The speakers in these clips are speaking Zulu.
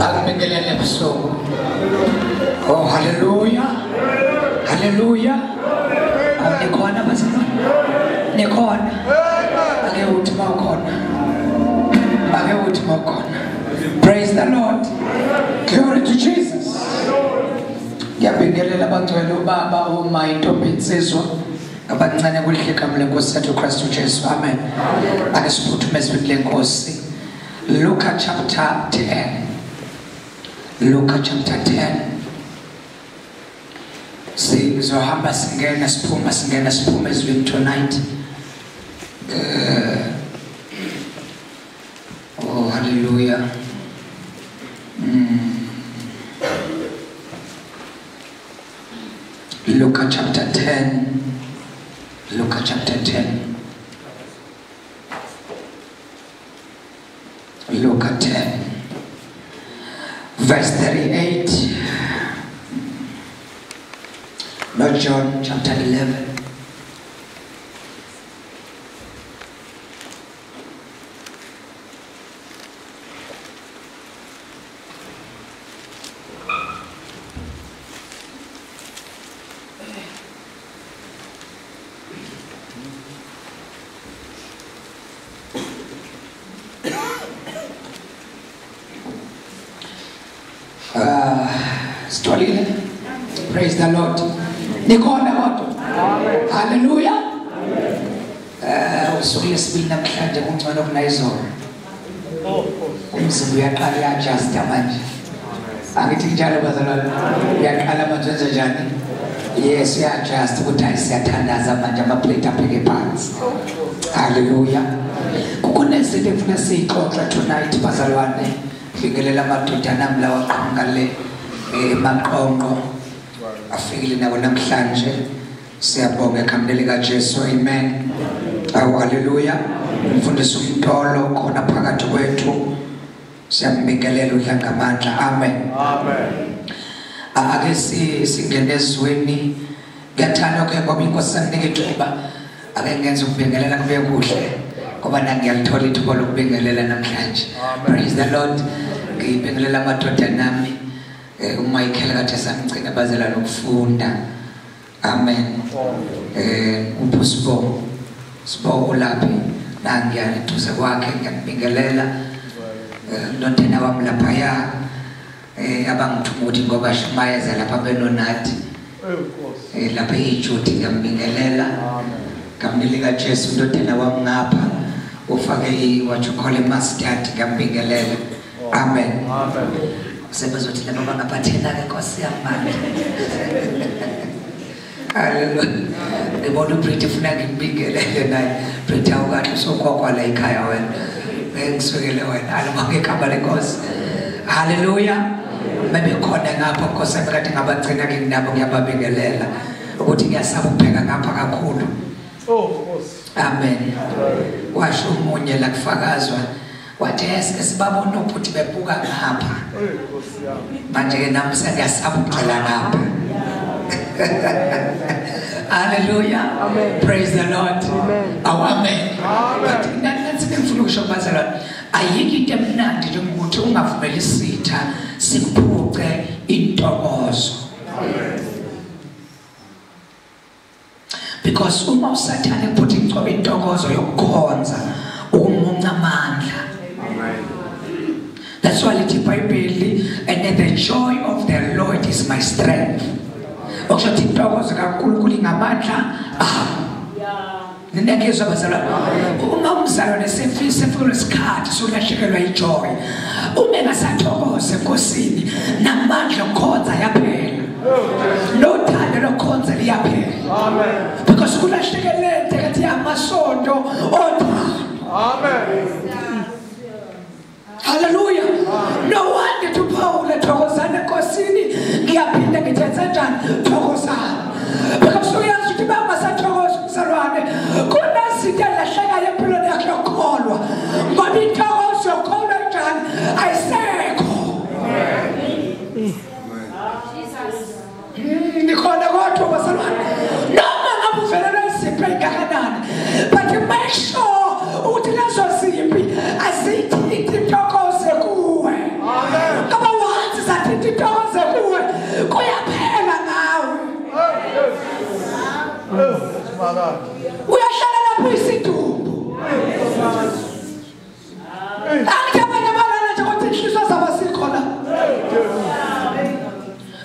Akubingelele ebusuku. Oh, hallelujah. Hallelujah. Nikhona bazalwane? Nikhona? Ake uthi mawukhona. Ake uthi mawukhona. Praise the Lord. Glory to Jesus. Ngiyabingelela abangcwele ubaba, uma, intombi, insizwa, abancane kuhle igama lenkosi yethu Kristu Jesu. Amen. Ake siphuthume ezwini lenkosi. Luka chapter 10. Luka chapter 10. Sizohamba singena siphuma ezwini tonight. Oh, hallelujah. Luka chapter 10. Luka chapter 10. Luka 10. Verse 38. Not John chapter 11. Praise the Lord. Nikhona kodwa. Hallelujah. Usuku lesibili namhlanje kungcono kunayizolo. Umzimba uyaqala uya-adjusta manje. Angithi njalo bazalwane. Uyaqala manje wenze njani? Yes, uya-adjust ukuthi hayi siyathandaza manje ama-plate abheke phansi. Hallelujah. Kukhona izinto efuna siyixoxe tonight bazalwane. Bingelela amadoda nami lawa aqhamuka le emaqonqo. Afikile nabo namhlanje. Siyabonga egameni likaJesu. Amen. Awu, hallelujah. Umfundisi uMtolo khona phakathi kwethu. Siyambingelela udla ngamandla. Amen. Amen. Ake singene ezweni. Ngiyathanda ke ngoba inkosi sanginike ithuba. Ake ngenze ukubingelela kube kuhle. Ngoba nangiyalithola ithuba lokubingelela namhlanje. Praise the Lord. Ngibingelela amadoda nami. uMichael kade samgcina bazela lokufunda. Amen. uPhusbo Sibo ulaphi nangiya eduze kwakhe ngiyakubingelela. Ndontena wami laphaya abangithuma ukuthi ngoba shumayeza lapha benonathi. Lapha eJudi ngiyambingelela. Amen. Lika Jesu ndodana wami ngapha ufake what you call a mustard ngiyambingelela. Amen. Amen. Sebezothi laba bangaphathena ke Nkosi yami manje. Hallelujah. Ngibona uBrit ufuna ngikubingelele naye. Brit awukahle usokhokwa la ekhaya wena. Ngisukele wena. Alibonge igama lenkosi. Hallelujah. Bebekhona ngapha Nkosi yami kade ngabagcina ke nginabo ngiyababingelela. Ukuthi ngiyasaba ukubheka ngapha kakhulu. Oh Nkosi. Amen. Washo umunye la kufakazwa. Wathi esike sibabona ubhuti bebuka ngapha. Manje ke nami sengiyasaba ukugcela ngapha. Hallelujah. Amen. Praise the Lord. Amen. Oh, amen. Amen. But nathi ngifuna ukusho bazalwane, ayikho into emnandi njengokuthi ungavumeli isitha sikuphuce intokozo. Amen. Because uma usathane ephuca intokozo yokukhonza, ukumunca amandla. Amen. That's why lithi iBhayibheli, and the joy of the Lord is my strength. Okusho ukuthi intokozo kaNkulunkulu ingamandla ami. Ningezwa bazalwane. Uma umzalwane sefisa isikhathi sokulahlekelwa ijoy, uma engasathokoze enkosini, namandla okukhonza yaphela. Nothando lokukhonza liyaphela. Amen. Because kulahlekelwe kathi amasonto othando. Amen. Hallelujah. No wonder to Paul thokozana enkosini, ngiyaphinda ngithethe njani thokozana. Because uyazi ukuthi bangasathokoza umzalwane, kunezinto elahlekayo empilweni yakhe yokukholwa. Ngoba intokozo yokukholwa njani ayisekho. Nikhona kodwa bazalwane. Noma ngabe uvelelwe izimpi ey'ngakanani, but make sure ukuthi lezo zimpi azithinti intokozo kuwe. Amen. Ngoba Uyahlala lapho isidumbu. Angithi abanye abalala nje kodwa inhliziyo zabo sikhona.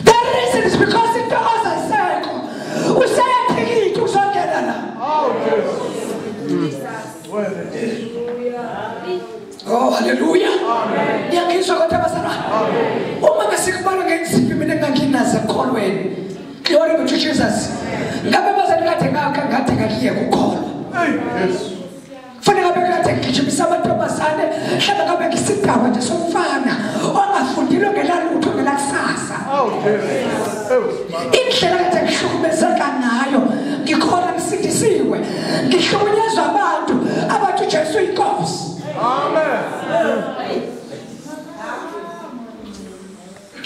The reason is because intokozo ayisekho. Useyathikitha uzongena la. Oh, hallelujah. Ngiyakizwa kodwa bazalwane. Uma ngasikubala ngensiphi mina enganginazo ekholweni. Glory be to Jesus. Ngabe bazalwane kade ngakade ngakiye kukholwa. Kufanele ngabe kade ngigijimisa amantombazane, mhlawumbe ngabe ngisidakwa nje somfana ongafundile ongenalutho ngelakusasa. Indlela kade ngihlukumezeka ngayo, ngikhona ngisindisiwe, ngihlukunyezwa abantu abathi uJesu uyinkosi. Amen.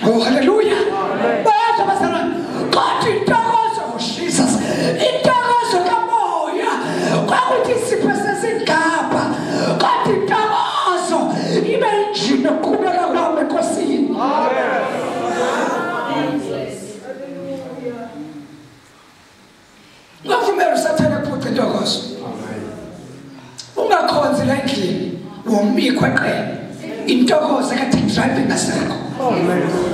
Oh, hallelujah. Bayazi bazalwane, kodwa intokozo, Jesus, intokozo kamoya kwakuthi isipho sesingapha, kodwa intokozo ibe injini yokuqhubeka kwami enkosini. Amen. Ungavumeli uSathane akuphuce intokozo. Ungakhonzi la endlini womikho eqele intokozo kade driving ngasekho.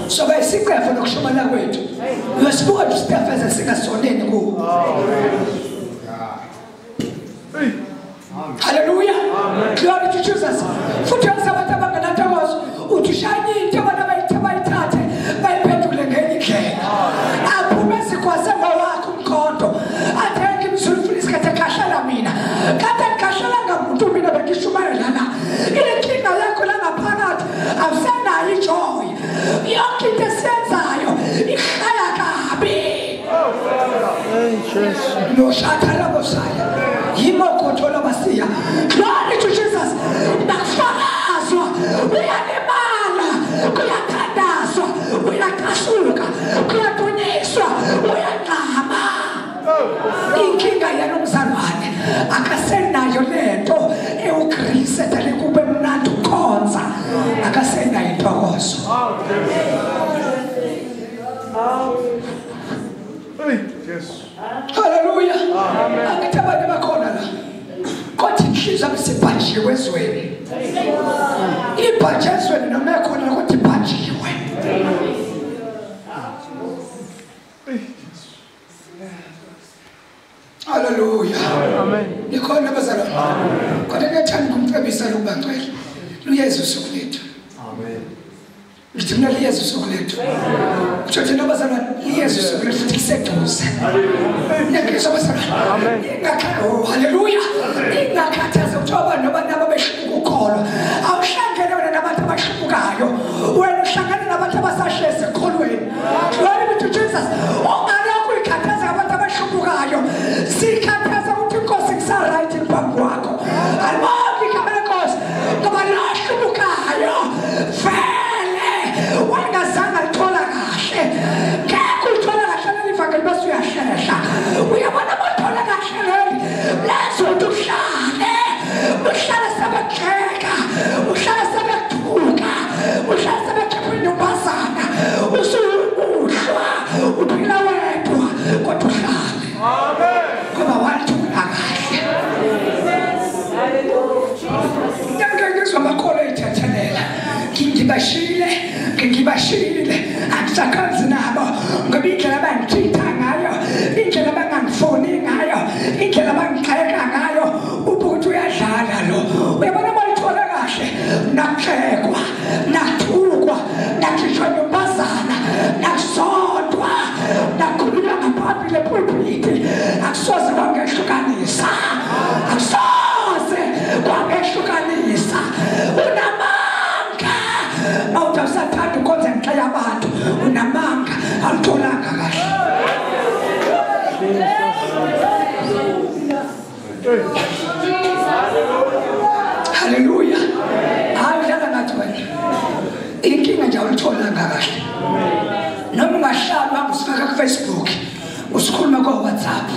So bayisicefe nokushomana kwethu. Uyasibuka nje isitefeze singasoneni kuwo. Hallelujah. Glory to Jesus. Futhi abantu abangenantokozo uthi ushanye into abantu abayithathe bayiphendule ngenye indlela. Aphume sikwase ngowakho umkhonto. Athenke imizulu futhi isikhathi ekhahlela mina. Kade ngikhahlela ngamuntu mina bengishumayela la. Inkinga yakho la ngaphakathi awusenayo ijoy. Yonke into esiyenzayo ihlaya kabi. Noshathana bosaya. Yimokotho basiya. Glory to Jesus. Nakufakazwa uyalimala, kuyathandazwa, uyaqasuka, kuyadunyiswa, uyangqama. Inkinga yalomzalwane akasenayo lento ewugrise dale kube mnandi ukhonza, akasenayo intokozo. Hallelujah. Angithi abantu bakhona la. Kodwa inhliziyo isibhajiwe ezweni. Ibhaje ezweni noma ekhona kodwa ibhajiwe. Hallelujah. Amen. Nikhona bazalwane. Kodwa ngiyathanda ukumcebisa lokuba ngcwele. Luyeza usuku lethu. Amen. Ngithi mina liyeza usuku lethu. Kusho thina bazalwane liyeza usuku lethu futhi liseduze. Ngiyakuzwa bazalwane. Oh, hallelujah. Ingakhathaza ukuthi abantu noma nabo behluka ukholo. Awuhlangene wena nabantu abahlukayo. Wena uhlangene nabantu abasahlezi ekholweni. Glory be to Jesus. Ungalokhu uyikhathaza ngabantu abahlukayo. Sikhathaza ukuthi inkosi kusaright phambi kwakho. Alibonke igama lenkosi ngoba lahlukayo. Vele wayengazange alithola kahle. Ngeke ulithola kahle leli vangeli bese uyahlehla. Uyabona uma ulithola kahle leli lezo uhlale. Uhlale sebegxeka, uhlale sebethuka, uhlale sebekhipha inyumbazana, usuwuhlwa, uphila wedwa kodwa uhlale. Amen. Ngoba walithola kahle. Ngeke ngizwe amakholwa ethethelela. Ngibashile, ngibashile, angisakhanzi nabo ngoba indlela abangithitha ngayo, indlela abangangifoni ngayo, indlela abangigxeka ngayo, ubuthi uyadlala lo. Uyabona uma ulithola kahle, nakugxekwa, nakuthukwa, nakhishwa inyumbazana, nakusondwa, nakhulunywa ngaphambili epulpiti, akusoze kwangehlukanisa. Akusoze kwangehlukanisa. Unamanga. Mawuthi awusathanda ukhonza ngenxa yabantu, unamanga, awulitholanga kahle. Hallelujah. Hayi udlala ngathi wena. Inkinga nje awulitholanga kahle. Noma ungahlala uhambe usifaka ku-Facebook, usikhuluma ko-WhatsApp.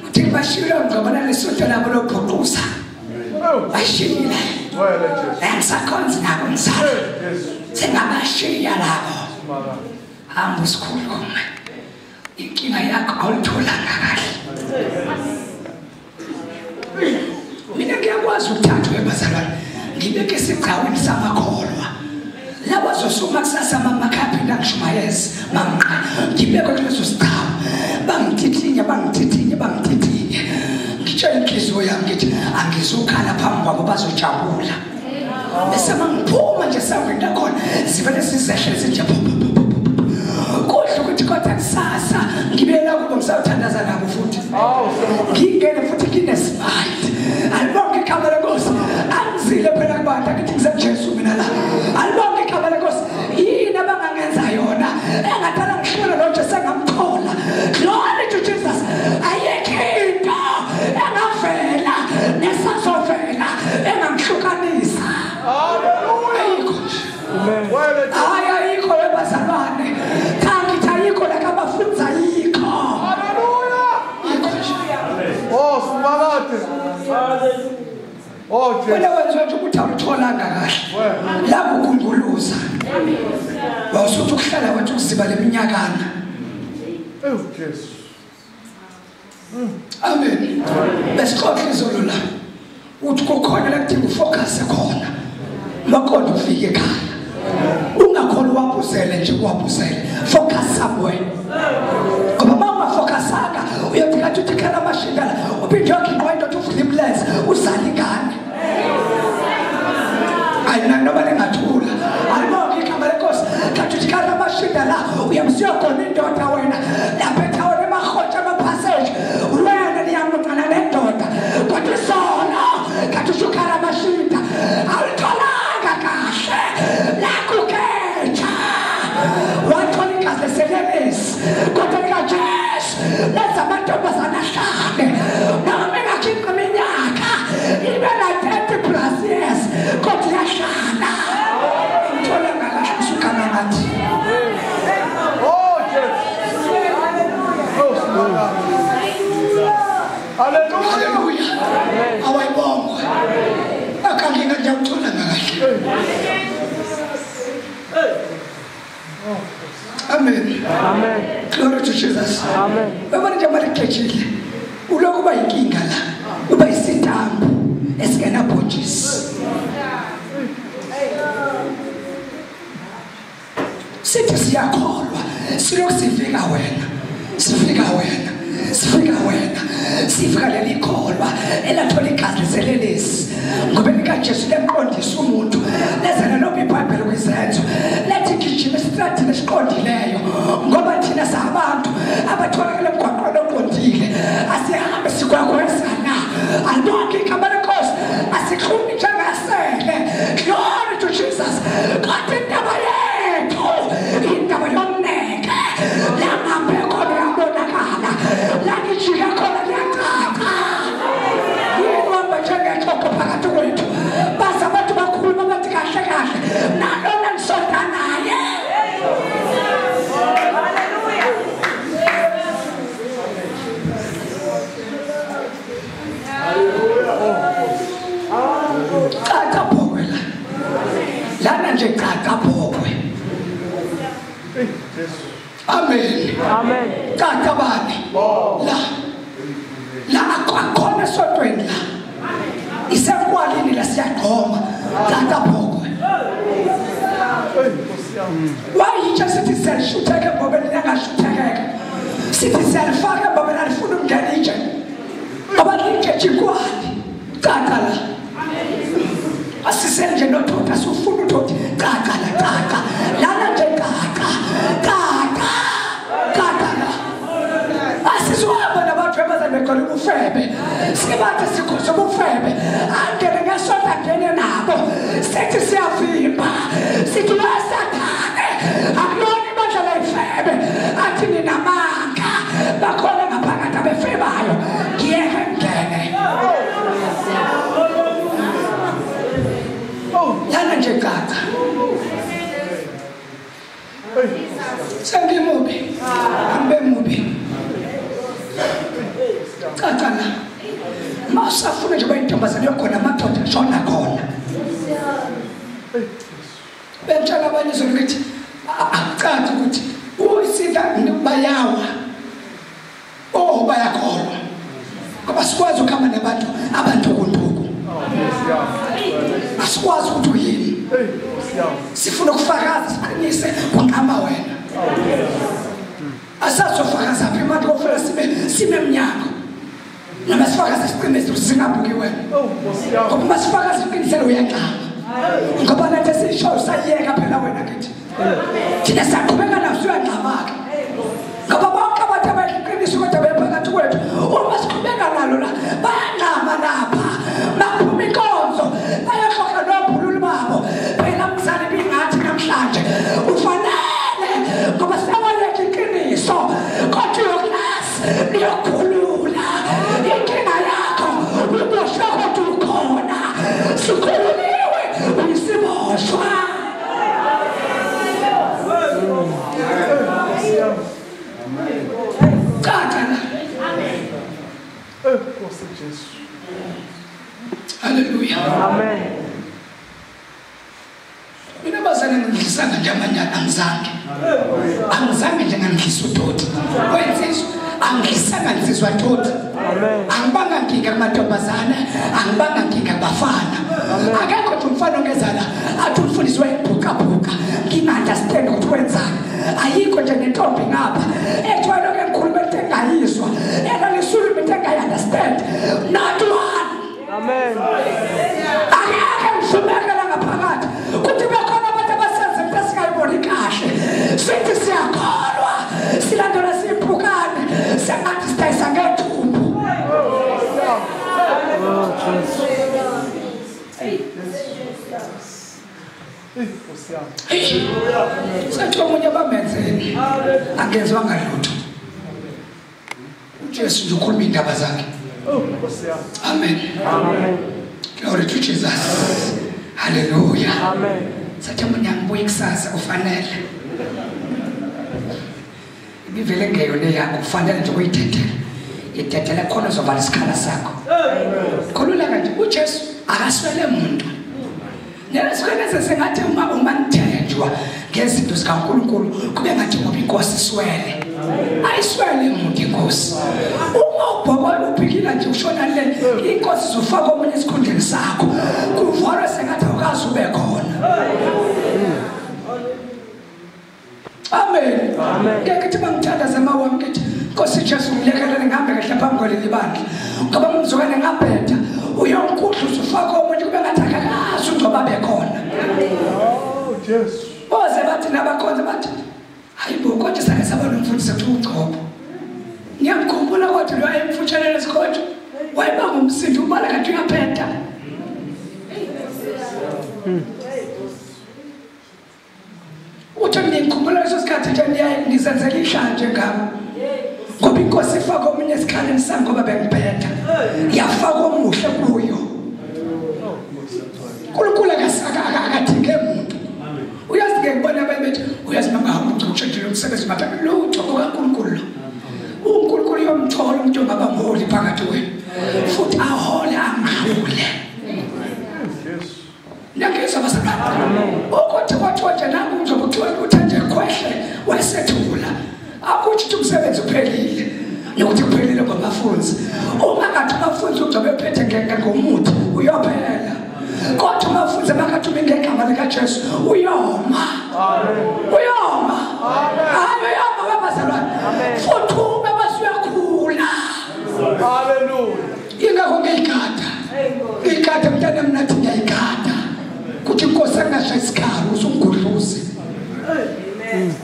Uthi ngibashiyile ngibona lesonto labo lobhuquza. Bashiyile. Angisakhonzi nabo mzala. Sengabashiya labo. Hamba usikhulume. Inkinga yakho awulitholanga kahle. Mina ngiyakwazi ukuthathwa ebazalwane ngibeke esigcawini samakholwa. Labo zosuma kusasa mama khaphi ngishumayeza manqa ngibeke kuleso sigcawu bangitithinye bangitithinye bangitithinye ngitshela inhliziyo yami ngithi angizukhala phambi kwabo bazojabula. Bese mangiphuma nje sangweni lakhona sivele sizehle sinje kodwa ukuthi kodwa kusasa ngibela kubo ngisawuthandaza nabo futhi ngingene futhi nginesmile. Alibonke igama lenkosi angizile phela kubantu akithi ngiseJesu mina la. Alibonke igama lenkosi yini abangangenza yona engadala ngihlule lo Jesu engamthola. Glory to Jesus. Ayikho into engavela nesazovela engangihlukanisa. Hallelujah. Hayi ayikho ebazalwane. Thank ayikho la kabafunza ayikho. Hallelujah. Oh simakade. Oh Jesu. Wena wenziwa nje ukuthi awutholanga kahle. La kugunguluza. Wawusuthi ukuhlala wethu ukuziba leminyakana. Oh Jesu. Amen. Besixoxa izolo la. Uthi kukhona la kudinga ufocus khona. Makonde ufike ekhaya. Ungakhona wabuzele nje wabuzele. Focus somewhere. Ngoba mama focusanga uyothi kathi uthi khala amashindala uphinde uyoginqwa indoda uvule imlenze uzale ingane. Ayina noma ningathula. Alibonke igama lenkosi. Kathi uthi khala amashindala uyamsiyogona indoda wena. Lapha ethawini emahotsha amapassage. Wena niyamunqana nendoda. Kodwa isona kathi ushukhala amashinda. Awutholanga kahle. Lakuketsha. Wathola igazi leselelesi. Kodwa likaJesu lenza amantombazane ahlale. Noma engakhipha iminyaka ibe na 30 plus years kodwa iyahlala. Awutholanga kahle usukama ngathi. Oh Jesu. Oh simakade. Hallelujah. Hallelujah. Awayibongwe. Akhange ngiyawutholanga kahle. Amen. Amen. Glory to Jesus. Amen. Babona nje maligejile. Ulokhu uba inkinga la. Uba isitambu esingenabhontshisi. Sithi siyakholwa, silokhu sifika wena. Sifika wena. Sifika wena. Sifika leli kholwa elathola igazi leselelesi. Ngoba likaJesu leqondisa umuntu. Lezana noma iBhayibheli kwizenzo. Lethi gijima esitradini esiqondileyo. Ngoba thina sabantu abatholakala emgwaqweni oqondile. Asihambe sikwakwezana. Alibonke igama lenkosi. Asixhumi njengasele. Glory to Jesus. Kodwa indaba yethu, indaba yomneke. La ngabe khona yabonakala. La ngijika khona liyacaca. Yini uhamba njengexoxo phakathi kwethu. Baze abantu bakhuluma bathi kahle kahle. Nalona nisonta naye. Caca bhokwe la. Lana nje caca bhokwe. Amen. Amen. Caca bani? La. La akhona esontweni la. Isekwalini la siyagqoma. Caca bhokwe. Wayitsha sithi siyashutheka embobeni langashuthekeka. Sithi siyalifaka embobeni alifuna ukungena itshe. Ngoba litshe ikwali. Caca la. Asisele nje nothotha asifuna uthotha. Caca la caca. Lana nje caca. Caca. Caca la. Asizuhamba nabantu abazabegcwele ubufebe. Sibathe sikhoze ubufebe. Angene ngesonto angene nabo. Sithi siyavimba. Sithi uyasathane. Akulona ibandla lefebe. Athi ninamanga. Bakhona ngaphakathi abefebayo. Ngiyeke ngene. Lana nje caca. Sengimubi. Angibe mubi. Caca la. Mawusafuna nje bayintombazane yokhona amadoda shona khona. Bentshela abanye izolo ukuthi akucaci ukuthi uyisitha bayawa. Oh bayakholwa. Ngoba Asikwazi ukuhamba nabantu abantukuntuku. Asikwazi ukuthi uyini. Sifuna ukufakaza siqinise kunqama wena. Asazofakaza phi manje kofela sime emnyango. Noma sifakaza siqinise singabuki wena. Ngoba uma sifakaza siqinisele uyanqama. Ngoba nathi sisho usayeka phela wena kithi. Thina siyaqhubeka naso uyanqama-ke. Ngoba bonke abantu abayiqinisa kodwa bephakathi kwethu uma siqhubeka nalo la bayanqama lapha. Baphuma inkonzo bayaxoxa nobhululu babo. Phela mzali bingathi namhlanje ufanele ngoba sewaletha iqiniso kodwa uyoklasi liyokhulula inkinga yakho uboshwe kodwa ukhona. Sikhululiwe uyisiboshwa. Caca la. Nkosi Jesu. Hallelujah. Amen. Mina bazane ngidlisanga nje amanyala angizange. Angizange nje ngangidlisa udoti. Wensizwa angidlisanga nsizwa doti. Amen. Angibanga nkinga kumantombazane, angibanga nkinga kubafana. Akekho nje umfana ongezala athi umfundisi wayebhuka-bhuka nginga-understand ukuthi wenzani. Ayikho nje nentombi ngapha ethi wena ke ngikhuluma into engayizwa elalisulu into engayi-understand. Not one. Amen. Akekho ngishumeke la ngaphakathi kuthi bekhona abantu abasenza into esingayiboni kahle. Sithi siyakholwa silandela siphukane sengathi sidayisa ngethumbu. Oh Jesu. Sathi omunye bamenzeni angezwanga lutho. uJesu nje ukhuluma indaba zakhe. Amen. Amen. Glory to Jesus. Hallelujah. Amen. Sathi omunye angibuye kusasa ufanele. Ibivele ngeyona yakho ufanele nje ukuyithethela. Ithethela khona uzovala isikhala sakho. Khulula kanje uJesu akaswele muntu. Nesikhweleze sengathi uma umanithenjwa ngezinto zikaNkulunkulu kube ngathi ngoba inkosi iswele. Ayiswele umuntu inkosi. Uma ubhobola uphikila nje ushona le inkosi izofaka omunye esikhundleni sakho. Kuvalwe sengathi awukaze ube khona. Amen. Amen. Ngeke ngithi bangithandaze mawami ngithi Nkosi Jesu ngilekelele ngihambe kahle phambi kwaleli bandla. Ngoba umzukwane ngabhetha uyonkudluza ufaka omunye kube ngathi akakazi ungcoba bekhona. Oh Jesu. Boze bathi nabakhonze bathi hayibo kodwa sake saba nomfundisi ethi ugcobo. Ngiyamkhumbula kodwa lo ayemfutshelele esikhonje wayebanga umsindo ubala kanti uyaphetha. Uthi ngikhumbula leso sikhathi nje ngizenzela ihlanje ngami. Ngoba inkosi ifaka omunye esikhaleni sami ngoba bengiphetha. Yafaka omuhle kuyo. uNkulunkulu akadinge muntu. Uyazi ke ngibona abanye bethi uyazi mama hamba ucutshentshile umsebenzi mapha lutho okaNkulunkulu lo. uNkulunkulu uyomthola umuntu ongaba ngumholi phakathi kwenu. Futhi ahole amdlule. Niyangizwa bazalwane? Ukuthi kwathiwa nje nangu umzobo kuthiwa uthe nje khwehle wayesethula. Akutsho ukuthi umsebenzi uphelile. Nokuthi kuphelile kwabafunzi. Uma ngathi abafunzi ugcobe ephethe ngomuthi uyophela. Kodwa abafunzi bakathi ngegama likaJesu uyoma. Uyoma. Hayi uyoma wabazalwane. Futhi uma basuyakhula. Hallelujah. Ingakho ngiyigada. Ngiyigada mntana mnathi ngiyigada. Kuthi inkosi angasha isikhala usungudluze. Amen.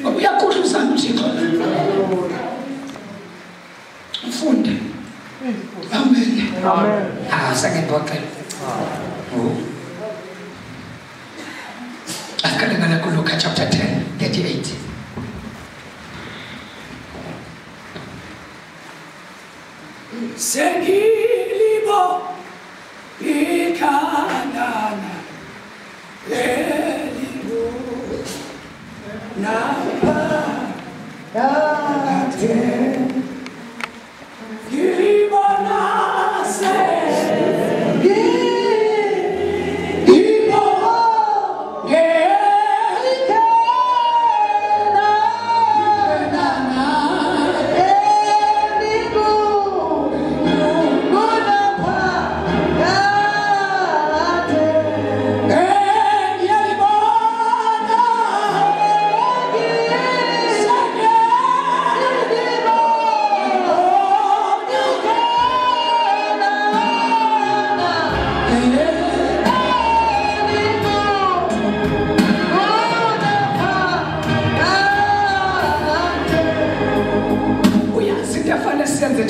Ngoba uyakudluza uThixo. Ufunde. Amen. Amen. Ah, sengibhoxele. Oh. Asiqale ngala kuLuka chapter 10, 38. Sengilibo ikanana lelingu naphakade ngibona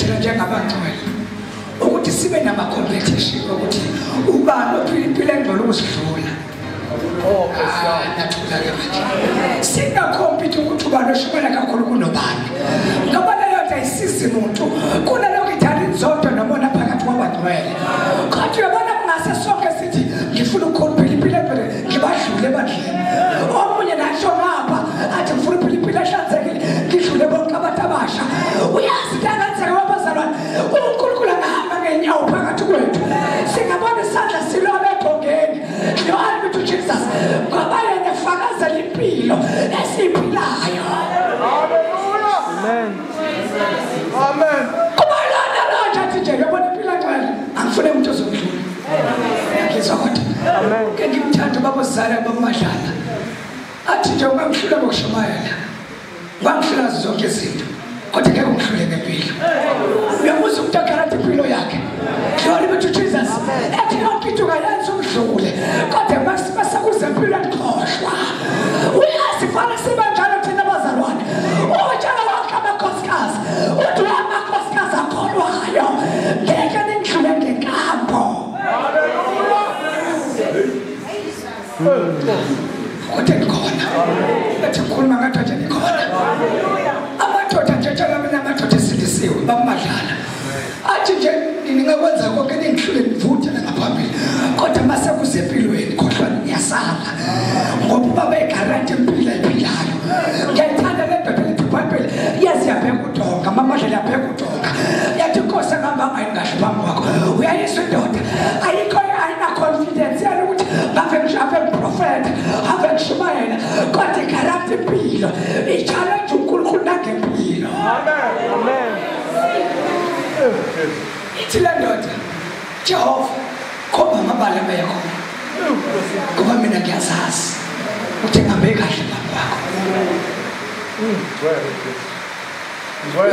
thina njengabangcwele ukuthi sibe nama-competition ukuthi ubani ophila impilo engcono ukusidlula. Nathula-ke manje singakhompiti ukuthi ubani oshumela kakhulu kunobani, ngoba leyo nto ayisizi muntu. Kunalokho idala inzondo nomona phakathi kwabangcwele. Kodwa uyabona kungase sonke sithi ngifuna ukuphila impilo engcwele ngibadlule ebandleni, omunye nasho ngapha athi ngifuna ukuphila impilo ehlanzekile ngidlule bonke abantu abasha. Uyazi into engenzeka wabazalwane, uNkulunkulu angahamba ngenyawo phakathi kwethu, singabona isandla silobe edongeni. Glory be to Jesus, ngoba yena efakazela impilo esiyiphilayo. Amen. Amen. Kuba lona lonje athi nje yabona impilo engcwele angifune umuntu ozongidlula. Ngiyakizwa kodwa. Amen. Ke ngimthanda ubaba ozala ubaba Madlala. Athi nje ungamhlula ngokushumayela, ungamhlula ngazo zonke izinto, kodwa ngeke ungihlule ngempilo. Uyabuza umuntu akarathi impilo yakhe. Glory be to Jesus. Ethi yonke into ungayenza umdlule, kodwa masekuze impilo endikhohlwa. Uyazi fanele sibe njalo thina bazalwane. Utshela wonke amakhosikazi, uthi amakhosikazi akholwayo ngeke nindlule ngenkambo. Kodwa ndikhona, ethi ngikhuluma ngadoda ndikhona. Amadoda nje tshela mina amadoda esindisiwe bamadlala athi nje ningakwenza konke ningihlule nivuthe ngaphambili, kodwa mase kusempilweni khohlwa niyasala, ngoba ubaba egaranti impilo ayiphilayo. Ngiyayithanda le ndoda lithi iBhayibheli yazi yabheka udonga, mamadlela yabheka udonga, yathi inkosi engihamba ngayo ngasho phambi kwakho. Uyayizwa indoda ayikho, ayina-confidence yalo ukuthi ngave ngiprofetha, have ngishumayela, kodwa igaranti impilo i-challenge uNkulunkulu nangempilo. Amen. Ithi le ndoda, Jehova khomba amabala amekho, ngoba mina ngiyazazi ukuthi ngihambe kahle phambi kwakho.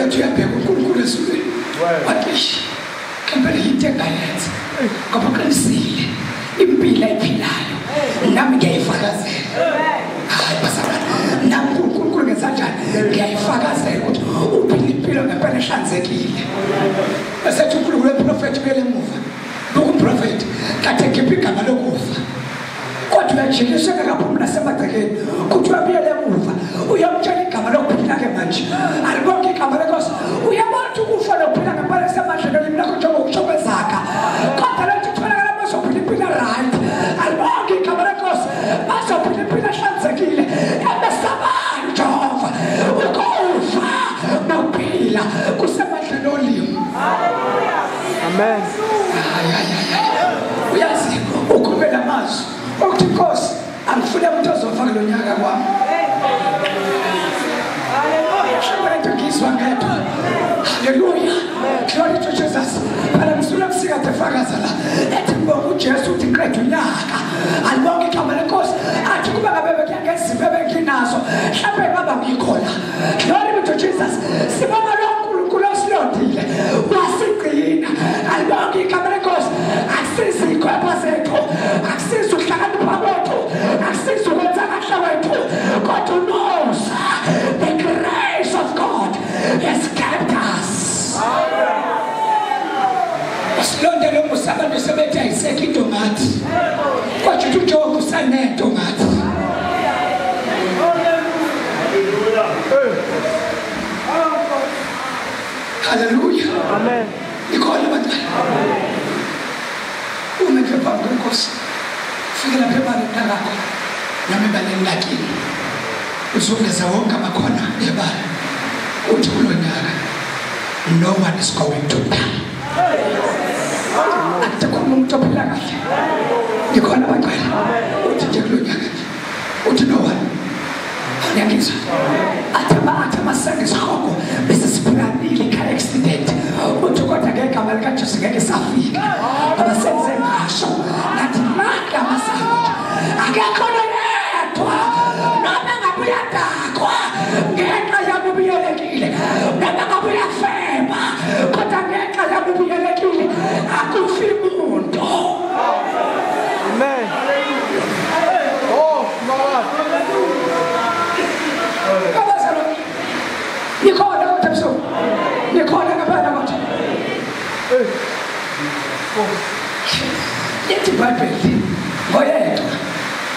Uthi uyabheka uNkulunkulu ezulwini, wathi eish, ngempela yinto engayenza, ngoba uqinisile impilo ayiphilayo nami ngiyayifakazela. Hayi bazalwane, nami uNkulunkulu ngenza njani ngiyayifakazela ukuthi uphila impilo ngempela ehlanzekile. Esethi uNkulunkulu weprofethi ubuyele emuva, buka umprofethi kade ekhipha igama lokufa, kodwa uyajiliswa engakaphumi nasemagcekeni, kuthi uyabuyela emuva uyamtshela igama lokuphila-ke manje. Alibonke igama lenkosi. Uyabona ukuthi ukufa nokuphila ngempela kusemandleni olimi lakho njengokusho kwezakha, kodwa lento itholakala bazophila impilo right. Alibonke igama lenkosi, bazophila impilo ehlanzekile ebesabayo uJehova. Ukufa nokuphila kusemandleni olimi. Amen. Uyazi ukhulumela amazwi okuthi inkosi angifune umuntu ozofa kulo nyaka kwami. Haleluya. Into ngizwa ngedwa. Haleluya. Glory to Jesus. Phela ngisuke msikade fakaza la. Ethi ngibonga uJesu uthi qeda unyaka. Alibonke igama lenkosi. Athi kuba ngabe bekuyangezipho ebenginazo, mhlawumbe baba ngikho la. Glory be to Jesus. Sibonga lo uNkulunkulu osilondile. Wasigcina. Alibonke igama lenkosi. Akusizi ikhwepha zethu, akusizi ukuhlakanipha kwethu, akusizi ukwenza kahle kwethu, kodwa unosa the grace of God has kept us. Usilonde lo musa, abantu sebethi ayisekho into ngathi, kodwa uthi uJehova usanento ngathi. Haleluya. Amen. Ikhona abantwana. Uma nje phambi kwenkosi, fike lapha ebaleni lakho noma ebaleni lakini, uzungeza wonke amakhona ebala, uthi kulo nyaka no one is going to die. Akuthi khuluma umuntu ophila kahle. Ngikhona abantwana. Uthi nje kulo nyaka nje uthi no one. Ngiyakizwa. Athi amasango isihogo bese siphulanile i-car accident. Uthi kodwa ngegama likaJesu ngeke safika. Abasenze ngasho ngathi maka amasango nje akekho noyedwa noma ngabe uyadakwa ngenxa yami ubuyelekile, noma ngabe uyafeba kodwa ngenxa yami ubuyelekile, akufi muntu. Amen. Oh my God. Nikhona kodwa mso. Nikhona ngempela kodwa. iBhayibheli ngoyedwa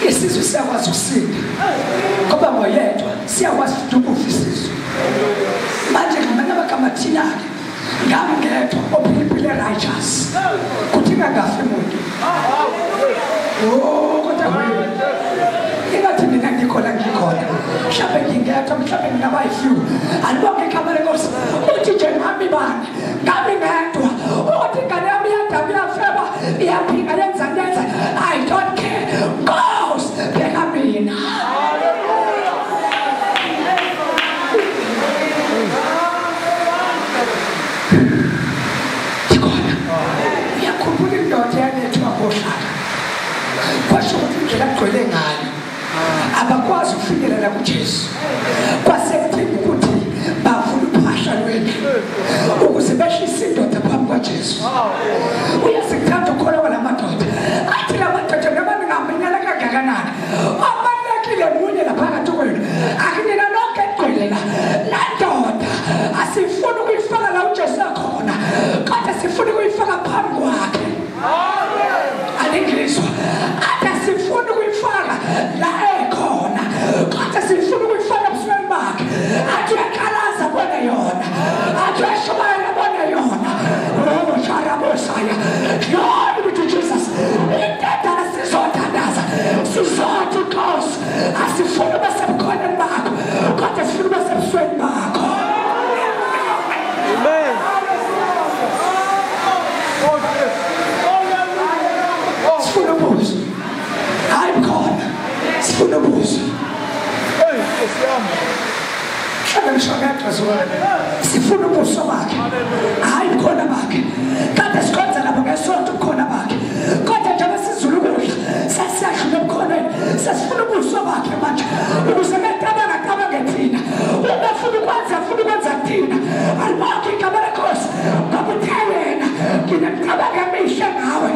isizwe siyakwazi ukusinda, ngoba ngoyedwa siyakwazi ukufa isizwe. Manje ngamanye amagama thina-ke ngami ngedwa ophila righteous kuthi ngangafi muntu. Oh, kodwa ingathi mina ngikhona mhlawumbe ngingedwa, mhlawumbe ngingabayi-few. Alibonge igama lenkosi. Uthi nje ngami bani, ngami ngedwa, ukuthi ingane yami iyadaba, iyafeba, iyaphinga, yenza yenza, I don't care. Nkosi, bheka mina. Ikhona. Uyakhumbula indoda eyalethwa ngohlaka, kwasho ukuthi indlela agcwele ngayo abakwazi ukufinyelela kuJesu. Kwase kudinga ukuthi bavule uphahla lwendlu ukuze behlise indoda phambi kwaJesu. Uyasikuthanda ukukholwa kwala madoda. Athi la madoda noma ningaminyela kangakanani, obalulekile munye laphakathi kwenu, akunina nonke egcwele la. La ndoda asifuni ukuyifaka la uJesu akhona, kodwa sifuna ukuyifaka phambi kwakhe. Alingizwa. Athi asifuni ukuyifaka la ekhona, kodwa sifuna ukuyifaka ebusweni bakhe. Athi uyaqalaza bona yona, athi uyashumayela bona yona. Oh, sharabosaya. Glory be to Jesus. Intandana sizothandaza, sizothi Nkosi, asifuni ube sebukhoneni bakho, kodwa sifuna ube sebusweni bakho. Amen. Sifuna ubuso. Hayi bukhona, sifuna ubuso. Mhlawumbe ngisho ngedwa zona. Sifuna ubuso bakhe, hayi bukhona bakhe. Kade sikhonza lapho ngesonto ubukhona bakhe, kodwa njengoba sizulu ukudla sesiyadlula ebukhoneni, sesifuna ubuso bakhe manje ukuze becabanga cabange thina. Uma efuna ukwenza, afuna ukwenza thina. Alibonke igama lenkosi, ngoba uthe yena nginemicabango emihle ngawe,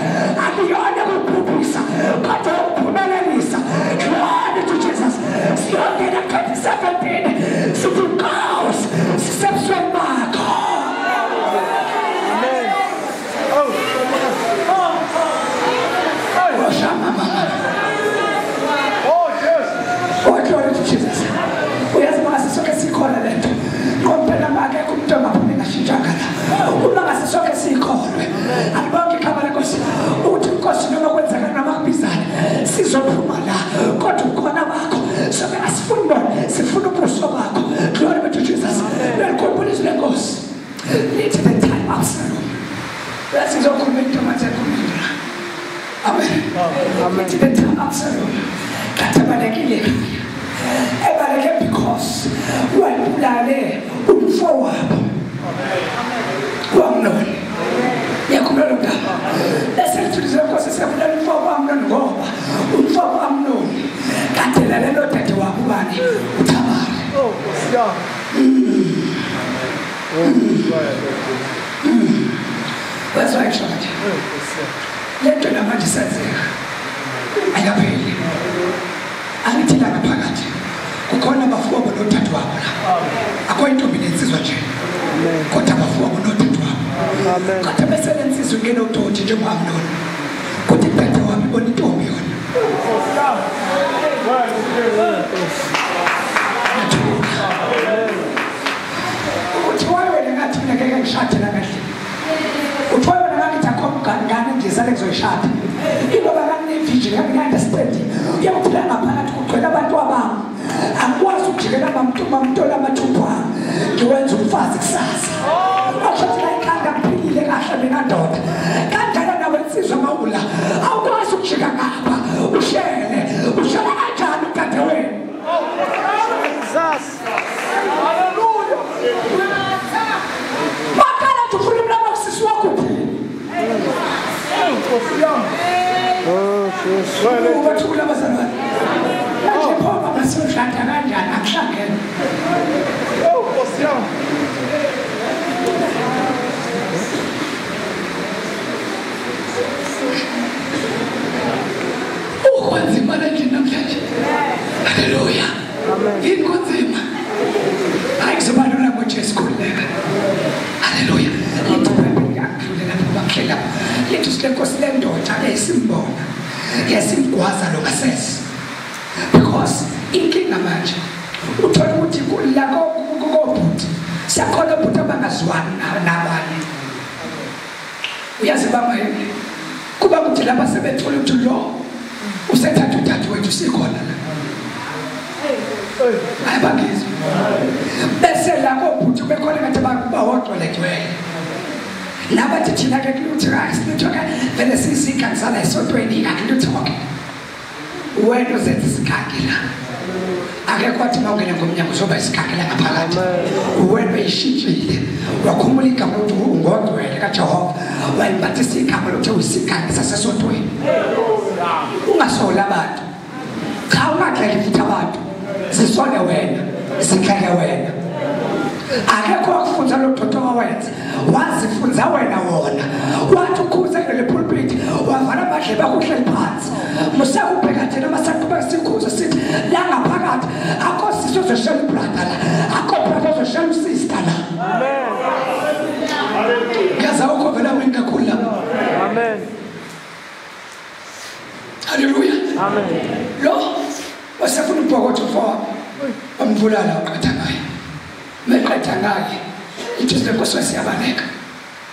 akuyona ukubhubhisa kodwa ukuphumelelisa. Glory to Jesus. Siyongena 2017 sithi Nkosi, sisebusweni bakho. Amen. Oh, shama mama. Oh, yes. Oh, glory to Jesus. Uyazi mase sonke sikhona lento. Ngompela akekho umuntu ongaphumi ngashintshanga la. Uma ngase sonke sikholwe. Alibonke igama lenkosi. Uthi Nkosi noma kwenzeka noma kubizana, sizophuma la. Kodwa ukhona bakho. Sonke asifuni bona, sifuna ubuso bakho. Glory be to Jesus. Lelikhumbula izwi lenkosi. Lithi the time Absalom. Bese ngizokhuluma into manje ekhuluma. Amen. Amen. Lithi the time Absalom. Kade balekile ekhaya. Ebaleke because wayebulale umfowabo u-Amnoni. Ngiyakhumbula lo ndaba. Bese lithi lenkosi siyabulala umfowabo u-Amnoni ngoba umfowabo u-Amnoni kade lelo dade wabo ubani, uThamari. Oh, Nkosi yami. Wezwa ngisho manje. Le nto namanje isenzeka, ayikapheli. Angithi la ngaphakathi kukhona abafowabo nodadewabo la. Akho intombi nensizwa nje, kodwa abafowabo nodadewabo. Amen. Kodwa bese le nsizwa ingena udoti njengo-Amnoni, kuthi udadewabo ibona intombi yona. Uthi waye wena ngathi mina ngeke ngishade la kahle. Uthi waye wena ngathi akho mngane ngizale ngizoyishada. Ingoba ngane-vision, ngane-understanding. Uyakuphila ngaphakathi kugcwele abantu abami. Akwazi ukujikela mamtola amathuphu ami. Ngiwenza umfazi kusasa. Okusho ukuthi la ekhanda ngiphilile kahle mina ndoda. Kanjalo nawe nsizwa mawula, awukwazi ukujika ngapha ushele. Ushela kanjani udadewenu? Jesus. Hallelujah. Makala nje ufuna umlama kusisi wakho uphile. Nkosi yami. Oh, Jesus. Ubathula abazalwane. Manje pho baba siyoshada kanjani akuhlangene. Oh, Nkosi yami. Ukunzima la nje namhlanje. Haleluya. Amen. Yini kunzima? Hayi kuzoba lula ngoJesu, khululeka. Haleluya. Lithi iBhayibheli akudlule lapho bakuhle lapho. Lithi lenkosi lendoda esimbona. Yasimgwaza lo ngasese. Because inkinga manje uthola ukuthi la kobhuti siyakhona ubhuti abangazwani nabanye. Uyazi baba yini? Kuba ukuthi lapha sebethola ukuthi lo usethatha udadewethu sikhona la. Ayabangizwa. Bese la kobhuti bekhona ngathi bawodwa legcwele. Labathi thina ke kulutho kasilutho ke vele sisikhangisa esontweni akulutho ke. Wena uzenza isikhangela. Akekho wathi mawungena ngomnyango uzoba isikhangela ngaphakathi. Wena uyishintshile. Wakhumula igama lokuthi ungogcwele kaJehova. Walimbathisa igama lokuthi uyisikhangisa sasesontweni. Ungasoli abantu. Cha ungaxeli futhi abantu. Sisole wena, sikhele wena. Akekho wakufunza lo mthetho wawenza. Wazifunza wena wona. Wathi ukhuze kule pulpit, wavala amadlebe akho uhleli phansi. Musakubheka thina masaqhubeka sikhuze sithi la ngaphakathi akho sisi ozoshela ubrother la. Akho brother ozoshela usister la. Amen. Ngaza ukho vela wena kakhulu lapho. Amen. Hallelujah. Amen. Lo wasefuna ubhokotho mfowabo. Wambulala waqatha ngaye. Meqeda ngaye. Ithi lenkosi siyabaleka.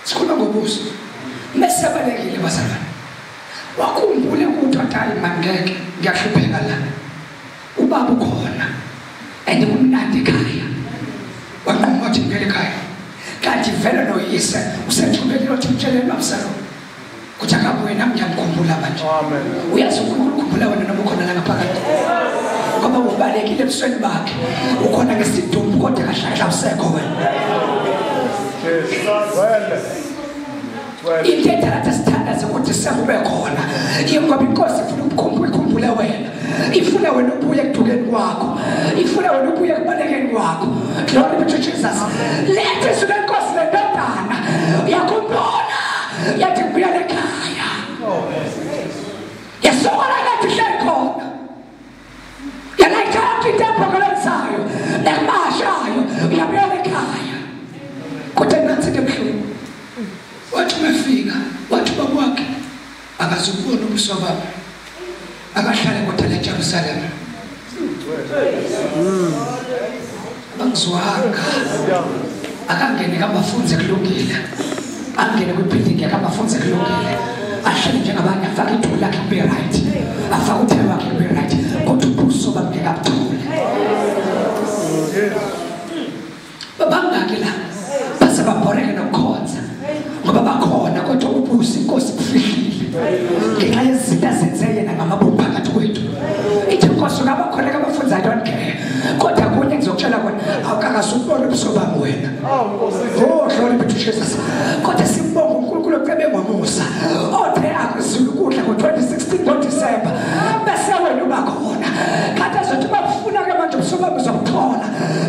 Sikhuluma ngobuso. Mesiyabalekile bazalwane. Wakhumbule ukuthi hayi mangeke ngiyahlupheka la. Ubaba ukhona. And kumnandi ekhaya. Wanquma wathi ngibuyele ekhaya. Kanti vele noyise usethumele lothi mtsheleni uAbsalom. Kuthi akabuye nami ngiyamkhumbula manje. Amen. Uyazi uNkulunkulu ukhumbula wena noma ukhona la ngaphakathi. Ngoba ubalekile ebusweni bakhe. Ukhona ngesidumbu kodwa kahle kahle awusekho wena. Into edala sithandaze ukuthi sekube khona. Ngoba inkosi ifuna ukukhumbula ikhumbule wena. Ifuna wena ubuye ekudukeni kwakho. Ifuna wena ubuye ekubalekeni kwakho. Glory be to Jesus. Lethe izwi lenkosi lendodana. Uyakhumbula. Yathi ngibuyele ekhaya. Yasuka la ngathi ihleli khona. Yalayitha yonke into ebhokolonisayo nekumashayo. Uyabuyela ekhaya. Kodwa nansi into ebuhlungu. Wathi umefika, wathi ubaba wakhe akazubona ubuso bami. Akahlale kodwa la eJerusalema. Abangizwanga. Akangene kabafunze kulungile. Angene kwibuilding yakhe abafunze kulungile. Ahlale njengabanye afake iduku lakhe kube right. Afake uthelo wakhe kube right. Kodwa ubuso bami ngeke abuthole. Babangaki la base babhoreke nokukhonza. Ngoba bakhona kodwa ubuso inkosi ibufihlile. Ngenxa yezinto azenze yena ngamabomu phakathi kwethu. Ithi inkosi ngabakhona kabafunza I don't care. Kodwa kunye ngizokutshela kona awukakazubona ubuso bami wena. Oh glory be to Jesus. Kodwa sibonga uNkulunkulu ocebe ngomusa. Othe akuzulu ukudla ngo-2016 ngoDisemba. Bese wena uba khona. Kanti azothi bakufuna ke manje ubuso bami uzobuthola.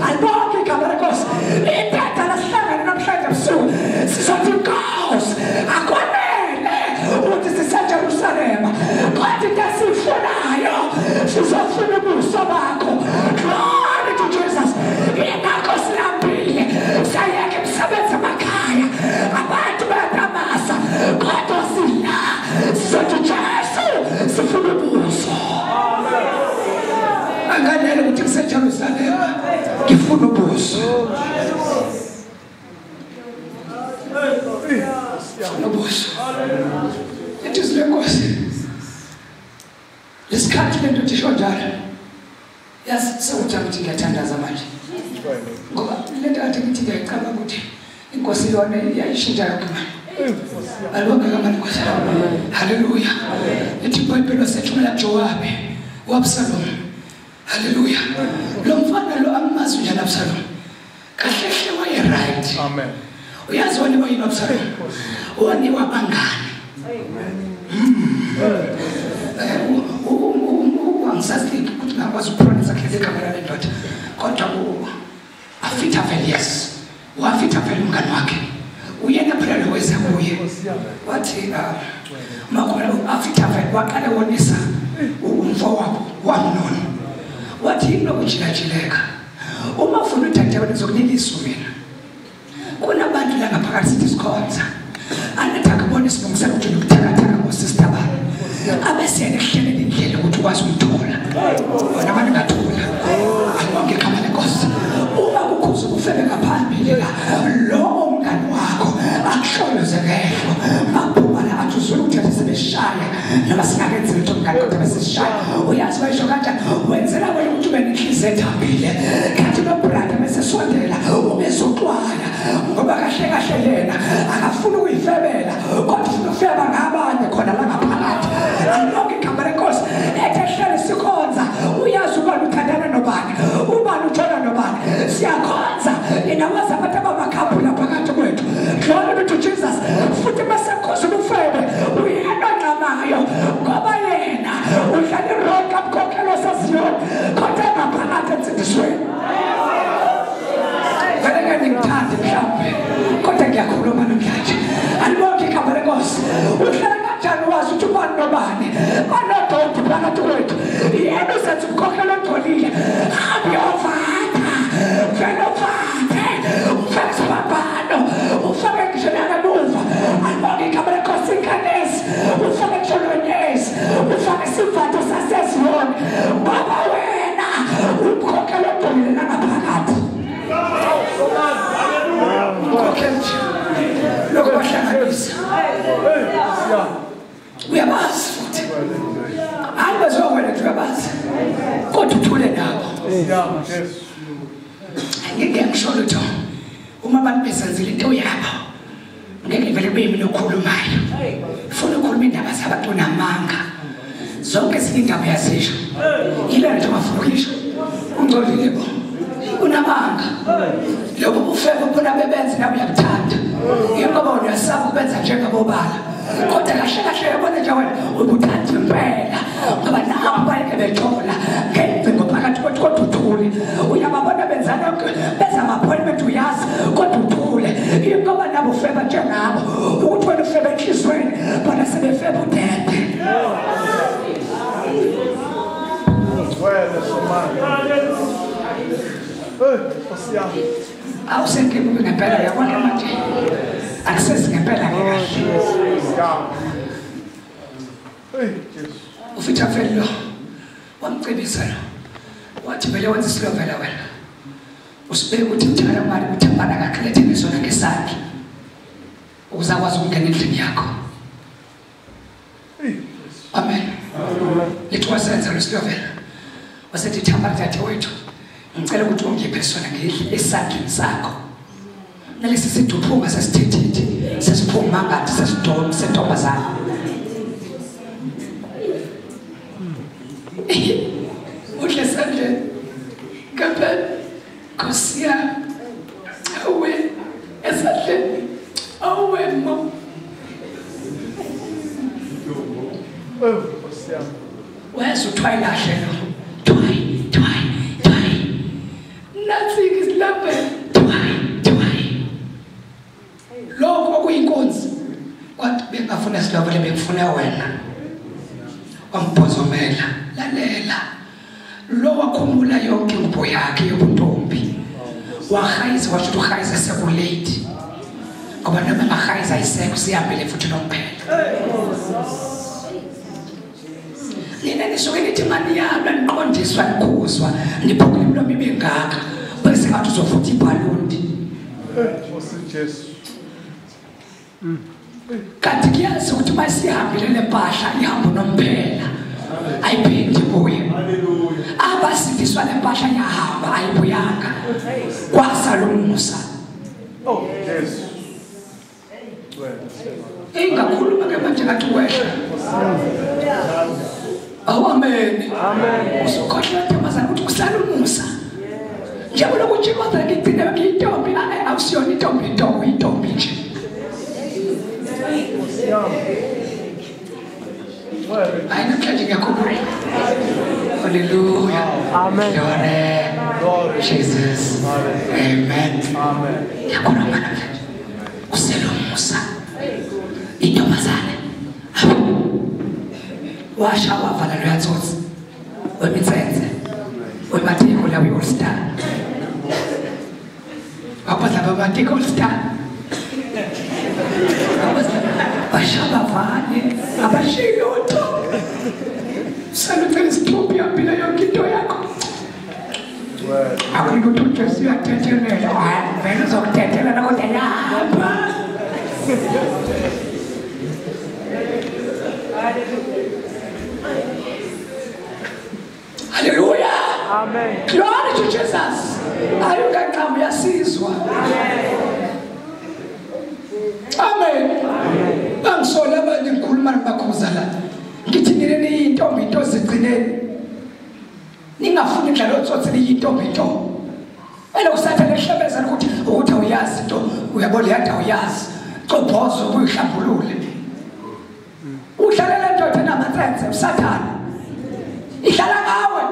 Alibonke igama lenkosi. Into edala sihlangane namhlanje ebusuku. Sizothi inkosi akwanele ukuthi siseJerusalema. Kodwa into esiyifunayo sizofuna ubuso bakho. Glory to Jesus. Ingakho silambile. Sayeke imisebenzi emakhaya. Abantu bayatamasa. Kodwa sila sizothi Jesu sifuna ubuso. Anganele ukuthi ngiseJerusalema ngifuna ubuso. Ngifuna ubuso. Ithi lenkosi. Lesikhathi lento isho njalo. Yazi sewuthi ukuthi ngiyathandaza manje. Ngoba lento kade ngithi ngiyacabanga ukuthi inkosi yona iyayishintsha yonke manje. Alibonge igama lenkosi. Hallelujah. Ithi iBhayibheli wasethumela kuJowabe uAbsalom. Hallelujah. Lo mfana lo amazi njani Absalom? Kahle hle waye right. Amen. Uyazi waniwa yini uAbsalom? Waniwa abangani. Angisazi ukuthi ngakwazi ukupronounce kahle igama lale ndoda. Kodwa u-Afitafel, yes. U-Afitafel umngani wakhe. Uyena phela lo weza kuye. Wathi makhona u-Afitafel waqale wonisa umfowabo uAmnon. Wathi yini lokujilajileka? Uma ufuna udadewenu ngizokunika isu mina. Kunabantu la ngaphakathi sithi sikhonza. Anathi akubona isibongo sakho ukuthi unokuthakathaka ngosister bami. Abesiyena ekuhleleni indlela ukuthi ukwazi umthola. Wena abantu ngathola. Alibonke igama lenkosi. Uma kukhuza ubufebe ngaphambili la, lowo mngani wakho akuhloloze ngehlo. Maphuma la athi uzulu ukuthi sebeshaya noma singakenzi lutho mngani kodwa besishaya. Uyazi bayisho kanjani? Wenzela wena ukuthi ube nenhliziyo ethambile. Kanti lo brother mesesondela ubezoxwaya ngoba kahle kahle yena akafuni ukuyifebela kodwa ufuna ukufeba ngabanye khona la ngaphakathi. Alibonke igama lenkosi. Ethe hlale sikhonza uyazi ubani uthandana nobani, ubani uthola nobani. Siyakhonza ninawazi abantu abamakhaphula phakathi kwethu. Glory be to Jesus. Futhi masekhoza ubufebe uyena ongcamayo ngoba yena udlala irole kamkhokhelo sasiyona kodwa ngaphakathi ensindisweni. Vele ngeke ngithande mhlawumbe kodwa ngiyakhuluma namhlanje. Alibonke igama lenkosi. Uhlala kanjani wazi ukuthi ubani nobani banodoti phakathi kwethu. Yena uzenza umkhokhelo ongcolile. Hambe uyovatha, vele uvathe, ufake isiphambano, ufake ngisho nakamuva. Alibonke igama lenkosi. Inkanesi ufake ngisho nonyezi, ufake isivatho saseziyoni ngoba wena umkhokhelo ongcolile nangaphakathi. Umkhokhelo nje lokho bahlanganisa. Uyabazi futhi hayi bazokwena nje uyabazi kodwa uthule nabo. Ngeke ngisho lutho uma abantu besenzile into yabo ngeke vele kube yimi okhulumayo. Funa ukukhuluma indaba zabantu namanga. Zonke ezinye indaba uyazisho. Yile nto ongafuni ukuyisho. Ungcolile bo. Unamanga. Lobo bufebe ubona bebenza nawe uyabuthanda. Yingoba wena uyasaba ukubenza njengabobala. Kodwa kahle kahle uyabona nje wena ubuthanda impela. Ngoba nabo bayeke bethola ngengcingo phakathi kwethu kodwa uthule. Uyababona benza lokho benza ama-appointment uyazi kodwa uthule. Yingoba nabo ufeba njengabo. Ukuthi wena ufeba enhliziyweni bona sebefeba udede. Wena somandla. Hey, Nkosi yami. Awusengibuke ngempela yabona manje. Akusezi ngempela ke kahle. Hey, Jesu. Ufitha vele wamcebisa lo. Wathi vele wenza isilovela wena. Usibeke ukuthi uthanda imali ukuthi imali akaklethe ngisona ngesandla. Ukuze akwazi ukungena endlini yakho. Amen. Lithi wasenza lesilovela. Wasethi thamba dadewethu. Ngicela ukuthi ungiphe sona ngidle esandleni sakho. Nalesi siduphunga sesithethethe sesiphuma ngathi sesidom sentombazana. Udle esandleni. Ngempela Nkosi yami. Awe esandleni. Awe mo. Nkosi yami. Weza uthwayilahle lo. Thwayi, thwayi, thwayi. Nathi isilambe thwayi, thwayi. Lokho okuyinkunzi kwathi bengafuna silovele bengifuna wena. Wambhozomela, lalela. Lo wakhumula yonke ingubo yakhe yobuntombi. Wahayiza washo ukuthi uhayiza sekulate. Ngoba noma engahayiza ayisekho sihambile futhi nomphela. Nina nisuke nithi mani yami niqondiswa nikhuzwa niphukule imilomo ibe ngaka bese ngathi uzofutha ibhalundi. Nkosi Jesu. Kanti kuyazi ukuthi uma sihambile le mpahla ihambo nomphela ayiphindi ibuye. Haleluya. Abasindiswa le mpahla yahamba ayibuyanga. Kwasala umusa. Oh Jesu. Ingakhuluma ke manje ngathi wehla. Oh amen. Amen. Usukhohlwa ntombazana ukuthi kusala umusa. Njengoba ukuthi kodwa ngigcine ngiyintombi awusiyona intombi intombi intombi nje. Hayi namhlanje ngiyakhuluma. Hallelujah. Amen. Glory. Jesus. Amen. Amen. Ngiyakhuluma namhlanje. Kusela umusa. Intombazane. Washa wavala loyatsotsi. Wemitsenze. Wematiko la we all star. Wabaza bamatiko all star. Basha bavane abashilutho. Salucela isithupha yaphila yonke into yakho. Akuthi uJesu uyathethelela. Hayi vele uzokuthethelela kodwa lapha. Hallelujah. Amen. Glory to Jesus. Ayukaqhamu yasizwa. Amen. Amen. Bangisola abanye ngikhuluma nabakhuza la. Ngithi nina niyintombi into zigcineni. Ningafuni indlela otsotsi niyintombi into. Elokusatha lehlebezana ukuthi awuyazi into, uyabona yada awuyazi. Cobhozo ubuyihlambulule. Udlalela indoda enamatsense uSathane. Idlala ngawe.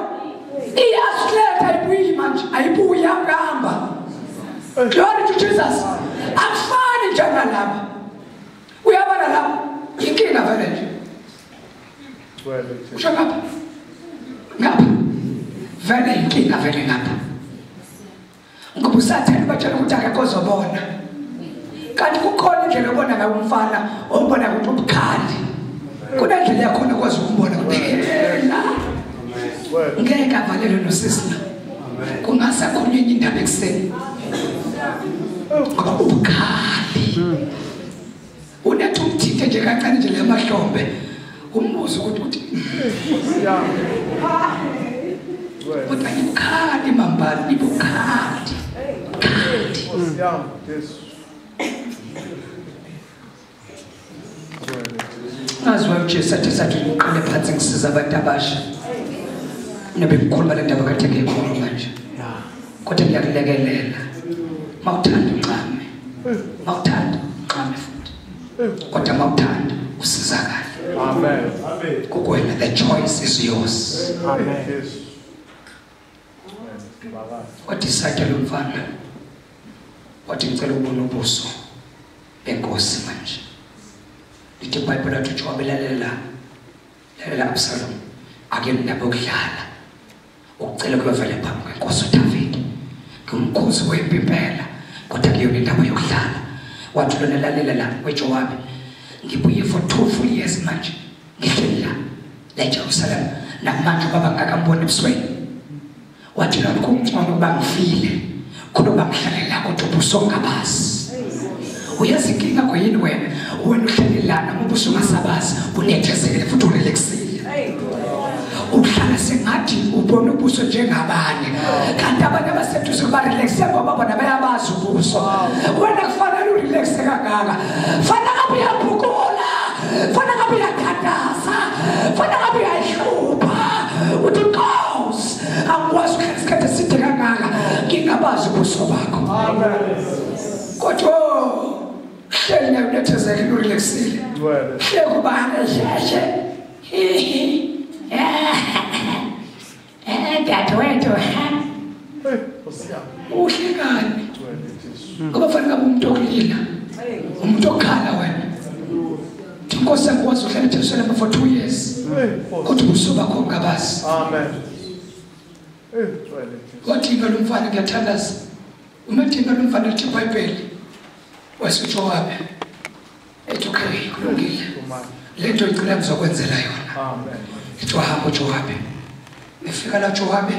Iyasiletha ayibuyi manje, ayibuyi yahamba. Glory to Jesus. Akufani njengalapha. Uyabona lapha inkinga vele nje. Usho ngapha. Ngapha. Vele inkinga vele ngapha. Ngoba uSathane batshela ukuthi akekho ozobona. Kanti kukhona indlela obona ngayo umfana, ombona ukuthi ubukhali. Kunendlela yakhona okwazi ukumbona kuphela. Ngeke avalelwe nosisi la. Kungasakhulunywa enye indaba ekuseni. Ngoba ubukhali. Unethi umthinte nje kancane nje lamahlombe. Umbuzo ukuthi kodwa ibukhali mambali, ibukhali. Ngaziwa uJesu athi sathi ngiqale phansi ngisiza abantu abasha. Nobe ngikhuluma le ndaba kade ngiyikhuluma manje. Kodwa ngiyakulekelela. Mawuthanda uncame. Mawuthanda uncame futhi. Kodwa mawuthanda usizakale. Amen. Amen. Kukwena the choice is yours. Amen. Wathi isatya lo mfana. Wathi ngicela ukubona ubuso benkosi manje. Lithi iBhayibheli lathi uJowabe lalela lalela Absalom ake ndaba yokudlala. Ukucela kuyovela phambi kwenkosi uDavid. Ngumkhuzi wempi impela kodwa kuyona indaba yokudlala. Wathi lona lalela la weJowabe ngibuye for 2 full years manje ngihleli la la eJerusalem namanje baba ngakamboni ebusweni. Wathi lokho kungcono ukuba ngifile kunokuba ngihlale la kodwa ubuso ngingabazi. Uyazi inkinga kuyini wena? Wena uhleli lana ubuso ungasabazi, unethezekile futhi urelaxile. Uhlala sengathi ubona ubuso njengabanye. Kanti abanye abaseduze barelaxe ngoba bona bayabazi ubuso. Wena kufanele urelaxe kangaka. Fanele ngabe uyabhukula, fanele ngabe uyathandaza, fanele ngabe uyayihlupha. Uthi Nkosi, angikwazi ukuhlala isikhathi eside kangaka ngingabazi ubuso bakho. Amen. Kodwa hleli nayo unethezekile urelaxile. Hleki ubani sheshe. Dadewethu, uhlekani? Ngoba fanele ngabe umuntu okulila, umuntu okhala wena. Inkosi angikwazi ukuhlala eJerusalema for 2 years. Kodwa ubuso bakho ngingabazi. Amen. Wathi lo mfana ngiyathandaza. Umathimba lo mfana lithi iBhayibheli. WaseJowabe ethi okay kulungile. Le nto icela ngizokwenzela yona. Amen. Ithi wahamba uJowabe. Efika la uJowabe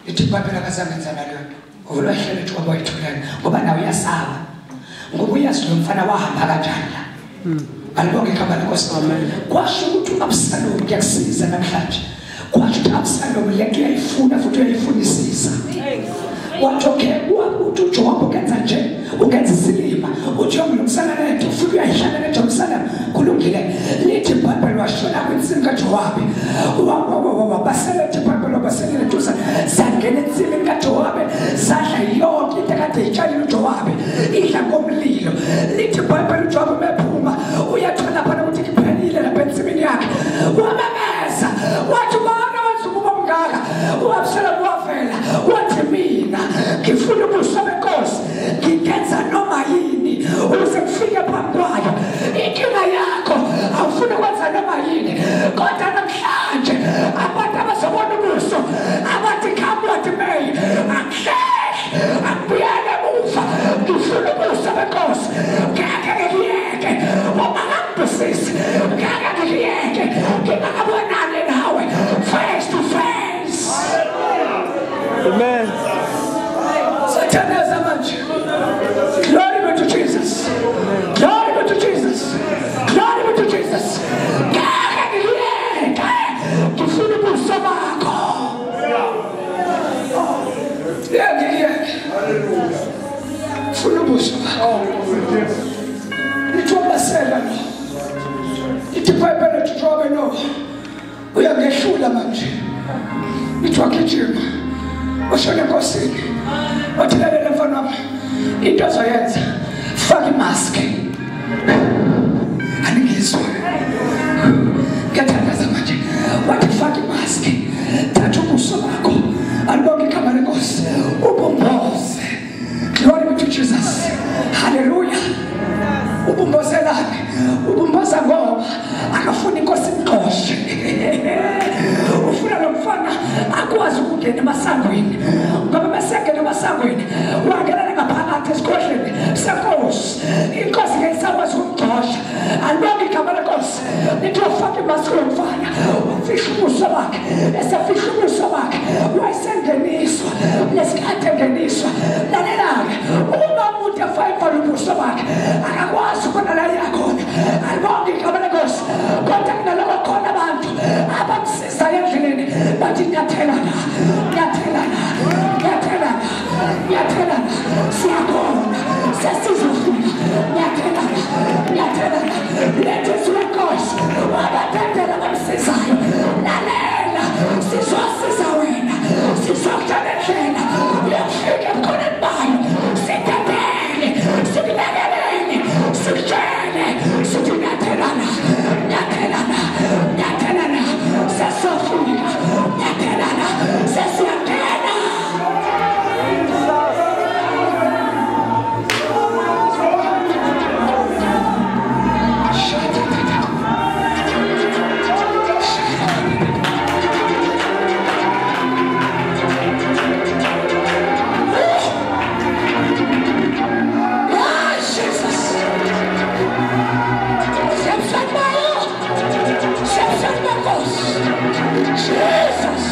lithi iBhayibheli akazange enza naleyo nto. Ngoba wahlala uJowabe wayithulela ngoba nawe uyasaba. Ngoba uyazi lo mfana wahamba kanjani la. Alibonge igama lenkosi. Kwasho ukuthi uAbsalom kuyakusiza namhlanje. Kwasho ukuthi uAbsalom le nto uyayifuna futhi uyayifunisisa. Wathi okay, uthi uJowabe ukenza nje, ukenza isilima, uthi uyomlungisela lento futhi uyayihlala neJerusalem. Kulungile. Lithi iBhayibheli washona kwinsimbi kaJowabe. Wabasela iBhayibheli wabaselela eduze. Sangena ensimini kaJowabe, sadla yonke into akade itshalile uJowabe. Idla ngomlilo. Lithi iBhayibheli uJowabe mephuma uyathola phana ukuthi kuphelile lapha ensimini yakhe. Wamemeza, wathi bana wenza ukuba mngaka. UAbsalom wavela, wathi mina ngifuna ubuso benkosi, ngingenza noma yini ukuze ngifike phambi kwayo. Inkinga yakho awufuni ukwenza noma yini, kodwa namhlanje abantu abazobona ubuso abathi come what may, angihlehli, angibuyele emuva, ngifuna ubuso benkosi, ngeke ngiyeke, uma ngangibusisi, ngeke ngiyeke, ngingakabonani. Funa ubuso bakho. Lithi wamasela lo. Lithi iBhayibheli lithi Jobe no. Uyangehlula manje. Lithi wagijima. Washona enkosini. Wathi lalela mfana wami. Into ozoyenza faka imask. Aningizwa. Ngiyathandaza manje. Wathi faka imask. Thatha ubuso bakho. Alibonke igama lenkosi. Ubumboze. Glory be to Jesus. Hallelujah. Ubumbozelani. Ubumboza ngoba akafuni inkosi imxoshe. Ufuna lo mfana akwazi ukungena emasangweni. Ngoba masengena emasangweni wangena ngaphakathi esigodlweni senkosi. Inkosi ngeke isakwazi ukumxosha. Alibonke igama lenkosi. Lithi wafaka imask lo mfana. Wafihla ubuso bakhe. Esefihla ubuso bakhe wayesengeniswa. Lesikhathi engeniswa. Lalela-ke uma umuntu efaka ubuso bakhe akakwazi ukubona la yakhona. Alibonke igama lenkosi. Kodwa kunaloko khona abantu abamsizayo endleleni bathi nyathelana, nyathelana, nyathelana, nyathelana, siyakhona, sesizofika, nyathelana, nyathelana. Lethu izwi lenkosi wabadedela abamsizayo. Lalela, sizosiza wena, sizokutshela indlela uyofika ebukhoneni bayo. Sidedele, sikulekelele, sikutshele, sithi nyathelana, nyathelana, nyathelana, sesofika, nyathelana, sesiyangena. Ah, Jesus. Jesus.